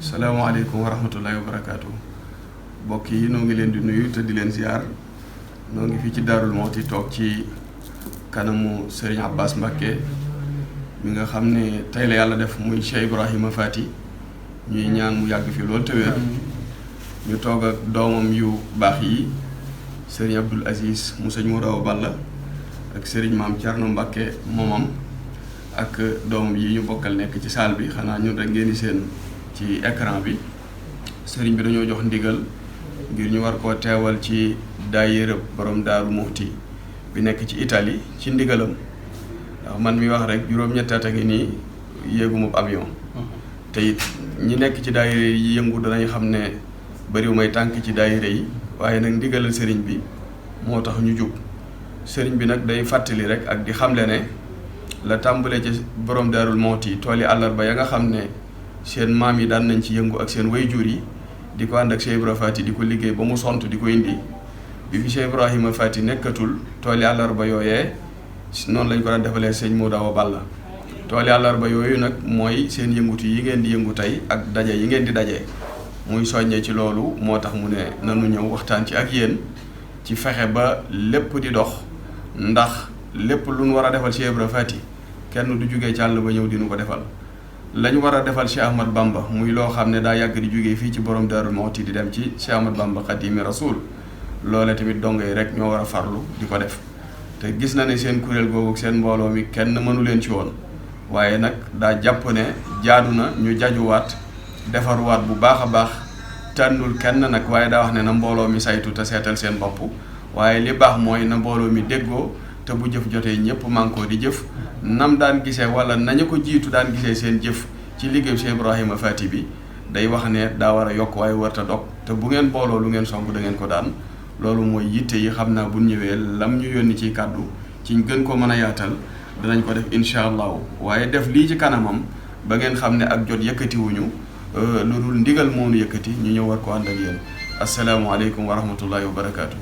salaamaaleykum wa rahmatullahi wa barakaatu. mbokk yi noo ngi leen di nuyu te di leen ziar noo ngi fii ci Daarul Muxti toog ci kanamu Serigne Abbas Mbacké mi nga xam ne tey la yàlla def muy Cheikh Ibrahima Fati ñuy ñaan mu yàgg fi loolu te wér ñu toog ak doomam yu baax yi Serigne Abdoul Aziz mu sëñ Mouraw Balla ak Serigne Maam Thierno Mbacké moomam ak doomam yi ñu bokkal nekk ci salle bi xanaa ñun rek ngeen di seen ci écran bi sëriñ bi dañoo jox ndigal ngir ñu war koo teewal ci daayira borom Daaru Muxti bi nekk ci Italie ci ndigalam ndax man mi wax rek juróom-ñetti at a ngi nii yéeguma avion te it ñi nekk ci daayira yi yëngu danañ xam ne bariwu may tànk ci daayira yi waaye nag ndigalal sëriñ bi moo tax ñu jug sëriñ bi nag day fàttali rek ak di xamle ne la tàmbale ci borom Daarul Muxti tooli àllarba ya nga xam ne seen maam yi daan nañ ci yëngu ak seen wayjur yi di ko ànd ak Cheikh Ibrahima Fati di ko liggéey ba mu sont di ko indi bi fi Cheikh Ibrahima Fati nekkatul tooli àllarba yooyee noonu lañ ko daan defalee sëñ Mouraw Balla tooli àllarba yooyu nag mooy seen yëngutu yi ngeen di yëngu tey ak daje yi ngeen di daje muy soññee ci loolu moo tax mu ne nanu ñëw waxtaan ci ak yéen ci fexe ba lépp di dox ndax lépp lu nu war a defal Cheikh Ibrahima Fati kenn du jugee ci àll ba ñëw dinu ko defal lañ war a defal Cheikh Ahmad Bamba muy loo xam ne daa yàgg di jógee fii ci borom Daarul Muxti di dem ci Cheikh Ahmad Bamba Xaadimi Rasuul loole tamit dongo yi rek ñoo war a farlu di ko def te gis na ne seen kuréel googu seen mbooloo mi kenn mënu leen ci woon waaye nag daa jàpp ne jaadu na ñu jajuwaat defaruwaat bu baax a baax tànnul kenn nag waaye daa wax ne na mbooloo mi saytu te seetal seen bopp waaye li baax mooy na mbooloo mi déggoo te bu jëf jotee ñëpp mànkoo di jëf nam daan gisee wala nañu ko jiitu daan gisee seen jëf ci liggéeyu Cheikh Ibrahima Fati bi day wax ne daa war a yokk waaye warta dog te bu ngeen booloo lu ngeen song da ngeen ko daan loolu mooy yitte yi xam naa bu ñëwee lam ñu yónni ci kàddu ci gën ko mën a yaatal danañ ko def incha allahu waaye def lii ci kanamam ba ngeen xam ne ak jot yëkkatiwuñu lu dul ndigal moonu yëkkati ñu ñëw war ko ànd ak yéen asalaamaaleykum wa rahmatullahi wa barakaatu.